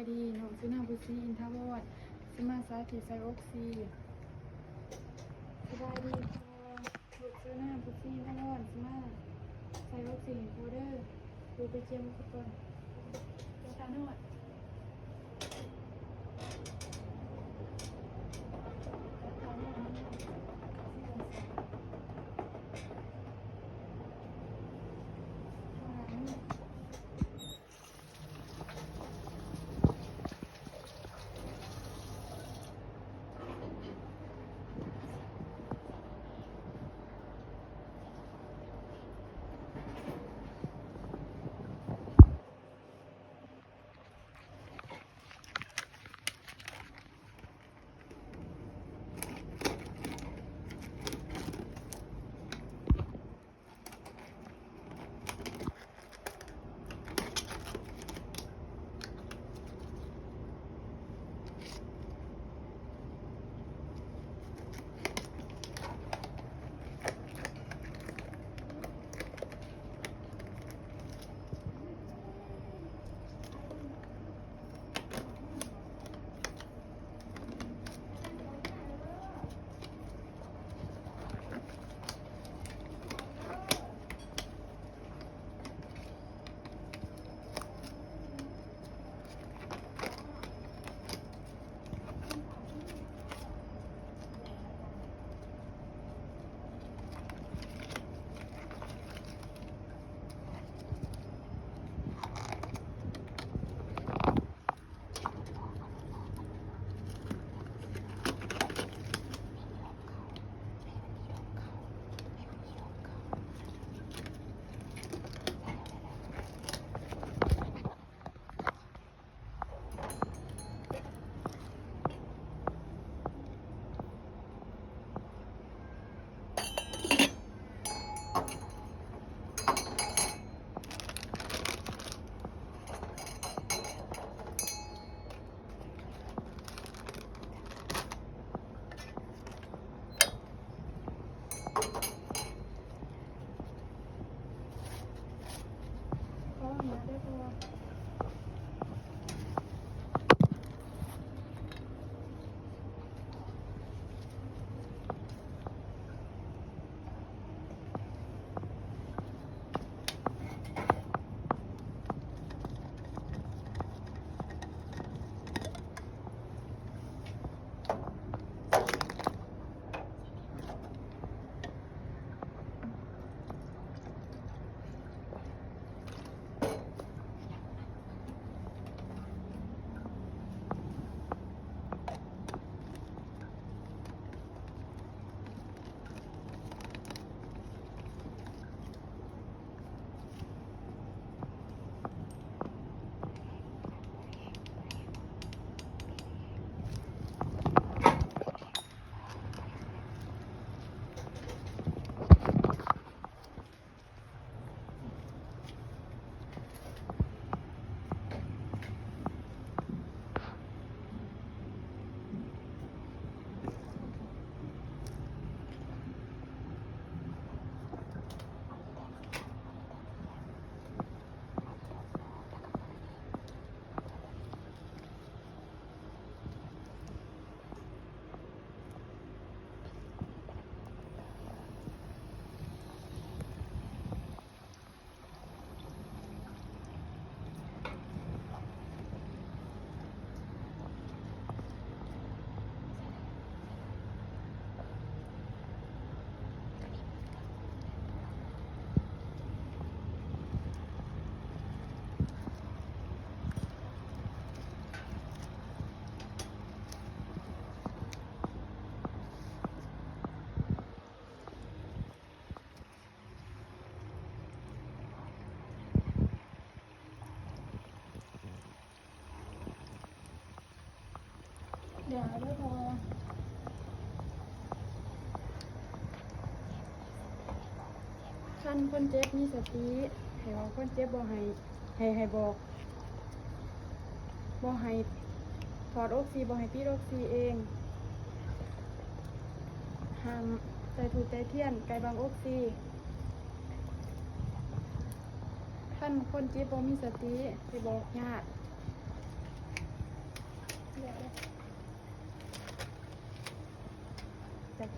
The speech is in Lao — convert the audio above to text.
ດີ ນ້ອງຊື່ນາງ ບຸດສີ ອິນທະວອນ ຊິມາສາທິດໃສ່ອົກຊີ. ສະບາຍດີພໍ່ ລູກຊື່ນາງ ບຸດສີ ອິນທະວອນ ຊິມາໃສ່ອົກຊີໃຫ້ພໍ່ເດີ. ລູກໄປກຽມອຸປະກອນ ເຈົ້າຂ້ານ້ອຍ. ຢ່າເດີພໍ່. ຄັນຄົນເຈັບມີສະຕິ ໃຫ້ເວົ້າຄົນເຈັບ ບໍ່ໃຫ້ ໃຫ້ ໃຫ້ບອກ ບໍ່ໃຫ້ຖອດອົກຊີ ບໍ່ໃຫ້ປິດອົກຊີເອງ. ຫ້າມໃສ່ທູບໃສ່ທຽນໃກ້ບັ້ງອົກຊີ. ຄັນຄົນເຈັບບໍ່ມີສະຕິ ໃຫ້ບອກຍາດ. ກ